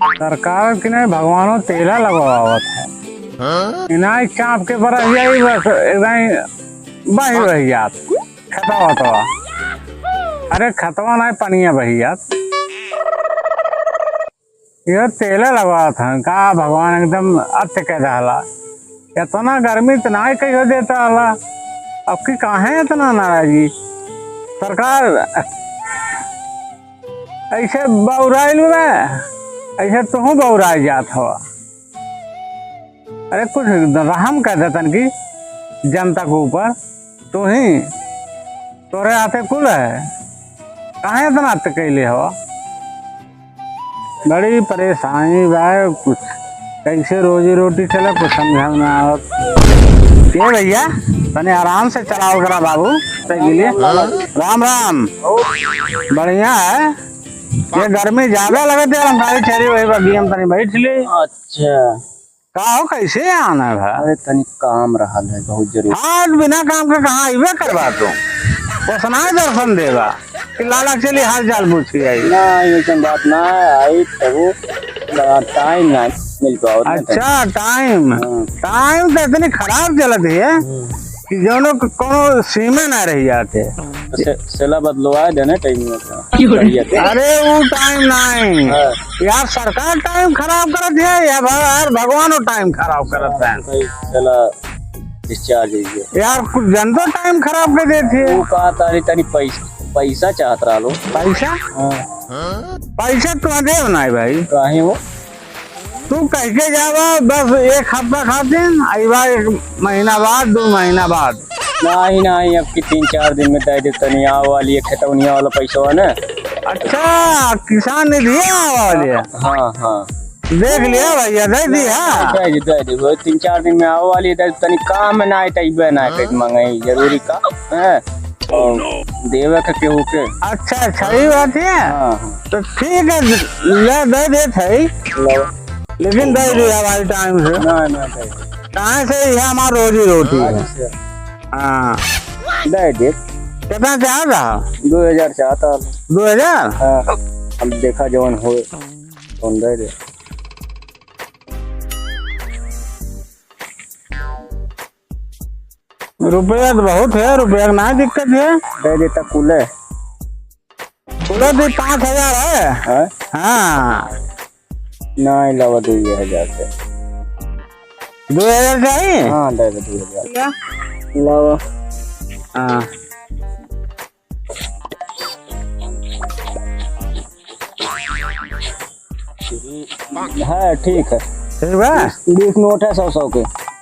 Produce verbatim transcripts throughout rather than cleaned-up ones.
सरकार कि नाहीं, भगवानो तेला लगवावत है। इनाई चाप के बरस जाई, बस इनाई बही बही जात। खतवा वतवा। अरे खतवा नाहीं, पनिया बही जात। ये तेले लगवावत हैं का भगवान, एकदम अत्य कह दहला। इतना गर्मी तो नाहीं कहियो देता हला, अब की काहे इतना नाराजगी? सरकार ऐसे बौराइल बा, ऐसे तुहूँ बौराइ जात हवा। अरे कुछ रहम कर दे तनकी जनता के ऊपर। तू ही, तोरे हाथे कुल है, काहे इतना अत्य कैले हो? बड़ी परेशानी बा, कुछ कैसे रोजी रोटी चले, कुछ समझा में ना आवत। ए भैया, तनी आराम से चलाओ करा बाबू, साइकिल। राम राम। बढ़िया है, ये गर्मी ज्यादा लगत है, हम गाड़ी चली वही बगी हम तनी बैठ ली। अच्छा। का हो, कैसे आना है भा? अरे, तनी काम रहल है, बहुत जरूरी। हाँ, बिना काम के कहाँ अइबे करबा तू? ओसना दर्शन देबा कि लाला चली हाल चाल पूछी आई? ना, ऐसन बात ना है, आई तबो बड़ा टाइम ना मिल पावत ना अच्छा, तनी। टाइम। हाँ। टाइम तो इतनी खराब चलत है हम्म। कि जौनो क-, कोनो सीमे ना रह जाते। तो से-, सेला बदलवा देने टाइम में तो। बढ़िया थे। अरे, वो टाइम नहीं। हाँ। यार, सरकार टाइम खराब करत है या भा-, यार, भगवानो टाइम खराब करत है। भाई, चला, डिस्चार्ज हो गया। यार, कुछ जनतो टाइम खराब कर देती है। वो कहा तारी, तारी पैसा, पैसा चाहत रहा लो। पैसा? हाँ। पैसा तो देव ना है भाई। काहे हो? तू कह के जावा, बस एक हफ्ता खातिर, अइबा एक महीना बाद, दो महीना बाद। नाही, नाही, अब की तीन चार दिन में दे दे तनी, आवे वाली है खेतौनिया वाला पैसवा ना। अच्छा, किसान निधि आवे वाली है। हाँ, हाँ। देख लिया भैया, दे दी, हाँ। दे दे, दे दे, वो तीन चार दिन में आवे वाली है, दे, तनी काम में ना आए, तो अइबे ना, कहीं मंगाई, जरूरी का, हैं? और देवे के केहू के। अच्छा, अच्छा, ये बात है। हाँ, हाँ। तो ठीक है, ले दे देत है। लो। लेकिन दे दिया भाई टाइम से। ना, ना, दे। काहे से ये हमार रोजी रोटी है। अच्छा। हाँ। दे दे। कितना चाहता? दो हजार चाहता। दो हजार? हाँ। अब देखा जवन होए, कौन दे दे। रुपया तो बहुत है, रुपया के ना दिक्कत है। दे देता कुले। कुले भी पाँच हजार है। हैं? हाँ। ना, लावा दो हजार से। दो हजार चाहिए? हाँ, दे दे दो हजार। क्या? लावा। हाँ। हाँ, ठीक है। ठीक बा? बीस, बीस नोट है सौ, सौ के।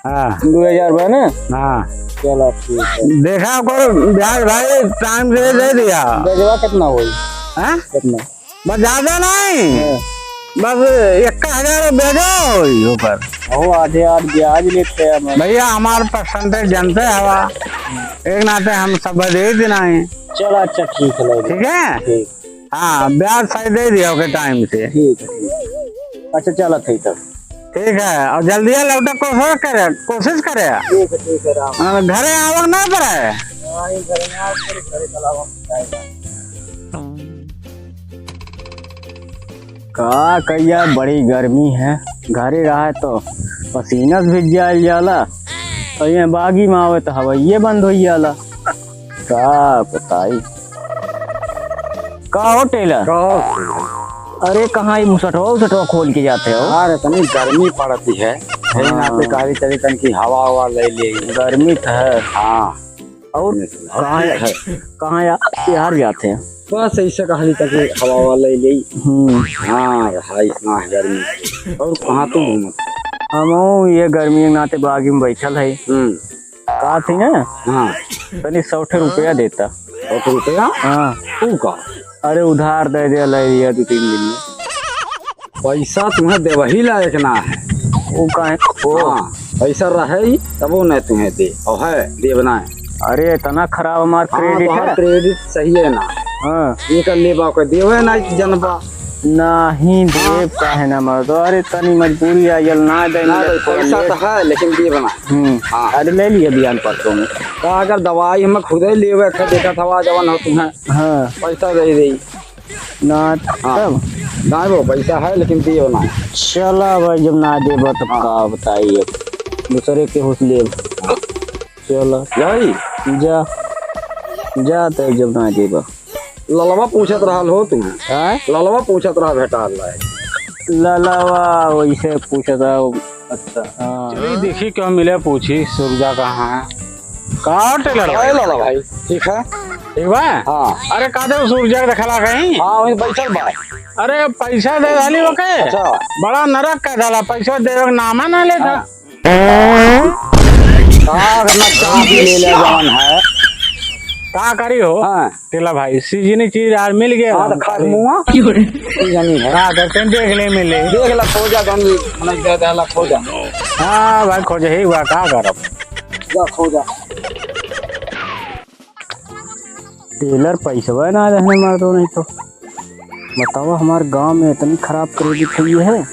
हाँ। दो हजार बा ना? हाँ। चलो, ठीक है। देखा करो, ब्याज भाई टाइम से दे दिया। ब्याजवा कितना होई? हाँ? कितना? बस ज्यादा नहीं। हाँ। बस एक हजार ब्याजो होई ऊपर। ओ, आधे आध ब्याज लेते हैं हम। भैया, हमार percentage जानते हवा, एक नाते हम सब दे देना है। चलो, अच्छा, ठीक है, ले लो। ठीक है? ठीक। हाँ, ब्याज सही दे दिया ओके टाइम से। ठीक है, ठीक है। अच्छा, चलो, ठीक है। ठीक है, और जल्दिया लौटा कोशिश करे, कोशिश करे। ठीक है, ठीक है, राम। हाँ, घरे आवा ना पड़े। हाँ, ये घरे ना आवा पड़े, घरे चला आवा, जाएगा। का कहिया, बड़ी गर्मी है, घरे रहा तो पसीना से भीज जाइल जाला, और ये बागी में आवे तो हवाइये बंद हो जाला। का बताई? का हो टेलर? का हो? अरे, कहाँ ये मुसटवा उसटवा खोल के जाते हो? अरे, इतनी गर्मी पड़ती है, यही हाँ। नाते कहली चली तन की हवा हवा ले ले। गर्मी तो है। हाँ। और कहाँ है? कहाँ या-, यार जाते हैं? बस ऐसे कहली तन की हवा हवा ले ले। हम्म। हाँ, हाय, हाँ, गर्मी। और कहाँ तुम घूमत? हम ये गर्मी के नाते बागी में बैठल है। हम्म। का थी ना? हाँ। तनी सौ ठे रुपया देता। सौ ठे रुपया? हाँ। तू का? अरे उधार दे दे, ले लिया दो तीन दिन में। पैसा तुम्हें देवही लायक ना है। वो काहे? वो? हाँ, पैसा रहे ही तबो नहीं तुम्हें दे। और है, देवना है। अरे इतना खराब हमार हाँ, credit तोहार है। Credit सही है ना। हाँ। ये कर लेबा, कोई देवे ना जनबा। नहीं देब काहे ना मर्दो, अरे तनी मजबूरी आ गल ना दे ना मिलत दे, थोड़ा पैसा लेट। तो है लेकिन देब ना। हम्म। हाँ। अरे ले लिए बिहान परसों में। तो अगर दवाई हमें खुदे लेवे के देखा था जवन हो तुम्हें। हाँ। पैसा दे दे। ना, हाँ। तब? ना वो पैसा है, लेकिन दियो ना। चला भाई, जब ना देबा, तब हाँ। का बताई अब? दूसरे के होश लेब। चला। जाई? जा। जा, तब जब ना देबा। ललवा पूछत रहल हो तू। हाँ? ललवा पूछत रहा, भेटाल रहे। ललवा वैसे पूछत रहा। अच्छा। हाँ। चलिए, देखी क्यों मिले, पूछी सुरजा कहाँ है। का टेलर भाई? अरे लाला भाई, ठीक है? ठीक बा? हाँ। अरे, का दे सूरज के देखला कहीं? हाँ, वहीं बैठल बा। अरे, पैसा दे डाली ओके। अच्छा। बड़ा नरक का डाला, पैसा देवे के नाम है ना लेता। हाँ। का करना, चाप ले ले जवन है। का करी हो? हाँ। टेलर भाई, सीजनी चीज यार मिल गया हाँ, तो हमको। खा मुआ। सीजनी है। का करते हैं, देख ले मिले। देख ला, खोजा, गन भी, मने दे देला, खोजा। हाँ भाई, खोजे ही हुआ, का करब? जा, खोजा। टेलर पैसवा ना रहने मार दो नहीं तो। बतावा, हमार गांव में इतनी खराब क्रेडिट हुई है।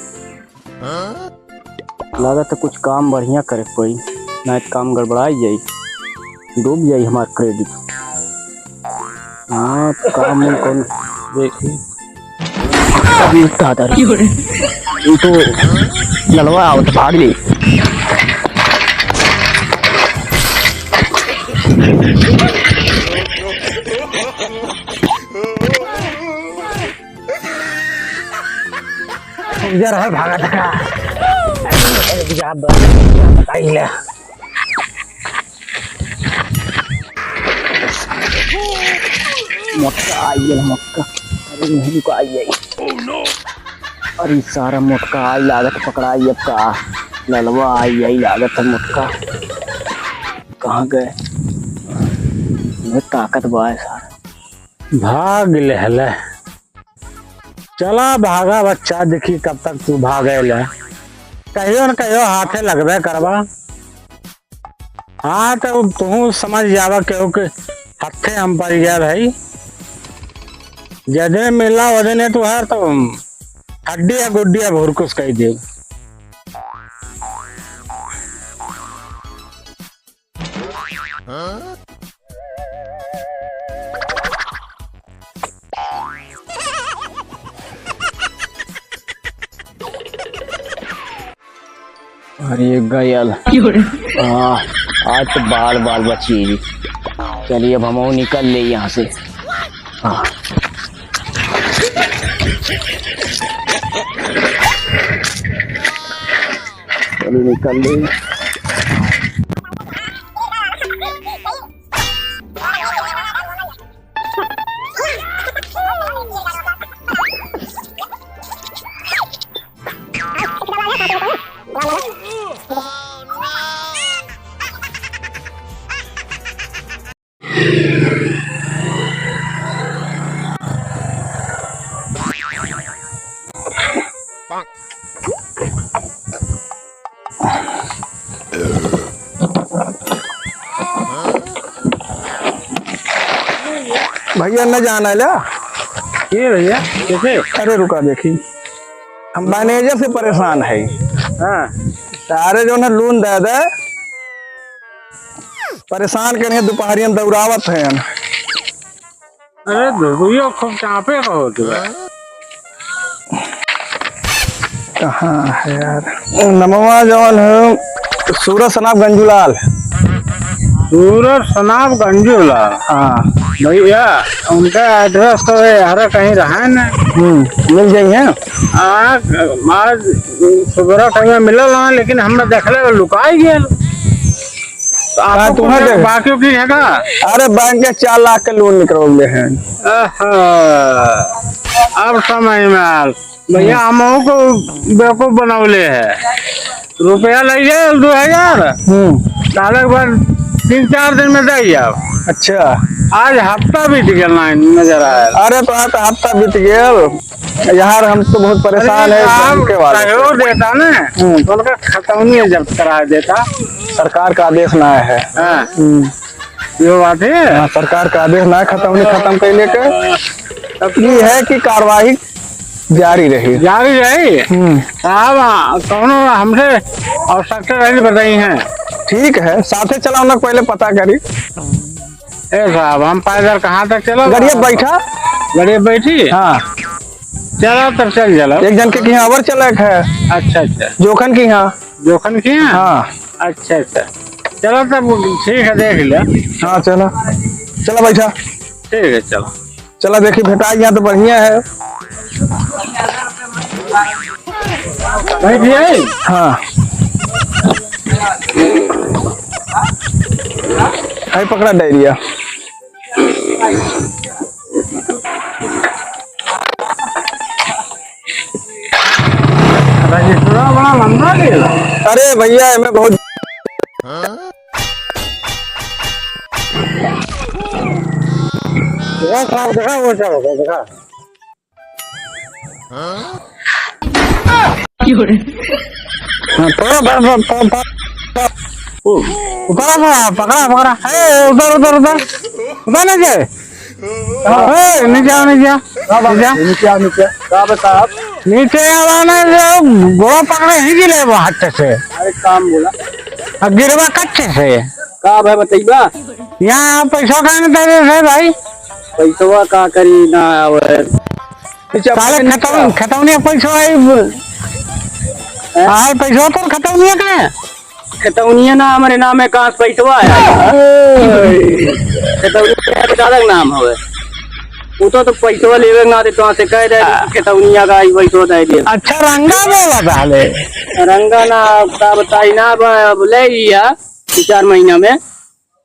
लागत है कुछ काम बढ़िया करे के पड़ी, ना तो काम गड़बड़ाई जाई, डूब जाई हमार क्रेडिट। हाँ, काम में कौन देखी? अभी दादा रे। ये तो ललवा आवत भाग ले। इधर है भागा थका। अरे जा ब-, बताई ले। मोटका आई है, मोटका। अरे नहीं रुका, आई, आई। अरे सारा मोटका आई लागत पकड़ाई अब का। ललवा आई, आई लागत है मोटका। कहाँ गए? ये ताकत बा है सारा। भाग लेहले। चला भागा बच्चा, देखी कब तक तू भागे ले। कहियो न कहियो हाथे लगबे करबा। हाँ, तो तू समझ जावा केहू के हत्थे हम पड़ गया भाई। जदे मिला वदने तुहार तो हड्डिया गुड्डिया भुरकुस कई दे। अरे गयल। क्यों रे? हाँ, आज तो बाल बाल बची। चलिए, अब हम निकल ले यहाँ से। हाँ। चलिए, निकल ले। भैया न जाना है ल्या। के भैया? कैसे? अरे रुका देखी, हम मैनेजर से परेशान है। हाँ। सारे जो है लोन दे दे, परेशान करिए, दोपहरिया में दौड़ावत है। अरे, धुइयो खूब चापे का होत बा। कहाँ है यार? नमवा जवन है, सूरज सनाब गंजूलाल। सूरज सनाब गंजूलाल? हाँ। भैया, उनका address तो ये हरे कहीं रहा है ना। हम्म, मिल जाई है। आ, आज सुबह टाइम में मिलल ना, लेकिन हमरा देखले लुकाई गया। तो का आपको तुम्हें कुछ दे? बाकी की है का? अरे बैंक के चार लाख के लोन निकलौले हैं। आहा, अब समझ में आल। भैया, हम्म। हमहू को बेवकूफ बनौले है। रुपया ले गए दो हजार। हम्म। डाले के बाद तीन चार दिन में दे जाओ। अच्छा। आज हफ्ता बीत गया ना नजर आया। अरे तो आज हफ्ता बीत गया। यार, हम तो बहुत परेशान अरे, है, आप बैंक के वाले से। सहयोग देता ना, हम्म। तो उनका खतौनी जब्त करा देता। सरकार का आदेश ना है। हाँ। हम्म। यो बात है। हाँ, सरकार का आदेश ना है, खतौनी खत्म कर लेके। अब ये है कि कार्यवाही जारी रही। जारी रही? हम्म। साहब, आ, कौनो हमसे आवश्यकता रही, बताई हैं। ठीक है, साथे चला, उन्हें पहले पता करी। ए साहब, हम पैदल कहाँ तक चलब? गड़िया बैठा। गड़िया बैठी? हाँ। चला तब चल चला। एक जन के किहाँ अवर चला है। अच्छा, अच्छा। जोखन किहाँ। जोखन किहाँ? हाँ। अच्छा, अच्छा। चला तब ठीक है, देख ले। हाँ, चला। चला बैठा। ठीक है, चला। चला देखी भेटाई यहाँ तो बढ़िया है। भाई जी, आई? हाँ। आई पकड़ा डायरिया। रजिस्टरवा बड़ा लंबा गेल। अरे भैया, एमे बहुत देखा, देखा, वो क्या होगा, देखा। हाँ, पकड़ा, पकड़ा, पकड़ा, पकड़ा। ओ, पकड़ा, पकड़ा, पकड़ा, पकड़ा। ए, उधर, उधर, उधर। उधर नीचे। ए, नीचे आओ, नीचे आओ। नीचे आओ। नीचे आओ, नीचे आओ। का बा साहब? नीचे आवा ना, जो गोड़ पकड़े ही गिले वो हाथ से। अरे काम बोला। अब गिरवा कच्चे से। का भाई बतइबा? यहाँ पैसा काहे न दे रहे थे भाई? पैसवा का करी ना आवे। अच्छा, साले पैसा खतौन-, खतौनिया पैसा आई। हैं? हाल पैसा तो खतौनिया का है। खतौनिया ना हमरे नाम है, कहाँ से पैसवा है? ओए। खतौनिया के दादा के नाम हवे। वो तो, तो पैसवा लेवे ना दे, तो से कह दे कि खतौनिया का आई पैसवा दे दे। अच्छा रंगा बोला साले। रंगा ना, का बताई ना, अब, अब ले लिया दो चार महीना में।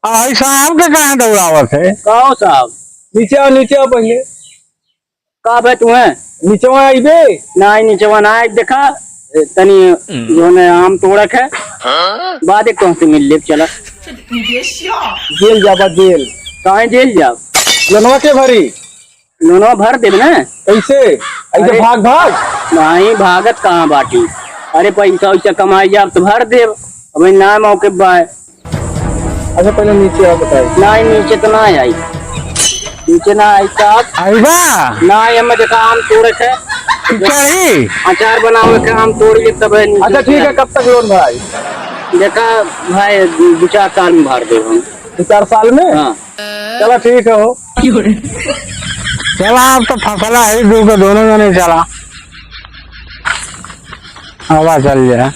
आई साहब के कहाँ दौड़ावत है? का हो साहब? नीचे आओ, नीचे आओ पहले। का बे तू है? नीचवा आइबे? नाहीं, नीचवा ना आइब, देखा, तनी जोने आम तोड़क है। हाँ? बाद एक तुमसे मिल लेब, चला। जेल जाबा, जेल। काहे जेल जाब? लोनवा के भरी? लोनवा भर देब ना। कैसे? ऐसे अरे, भाग, भाग? नाहीं, भागत कहाँ बाटी? अरे, पैसा वैसा कमाई जाब तो भर देब। अबे ना मौके बाय। अच्छा, पहले नीचे आओ, बताइए। नाहीं, नीचे तो ना आई। नीचे ना आई साहब। आइबा? नाहीं, हमें देखा आम तोड़े थे। चढ़ी? अचार बनावे के आम तोड़िए तब है नीचे अच्छा, ठीक है, कब तक लोन भराई? देखा भाई, दो चार साल में भर देब हम। दो चार साल में? हाँ। चला, ठीक है हो। चला, अब तो फसला है, दू के दोनों जने चला। आवा चल जाए।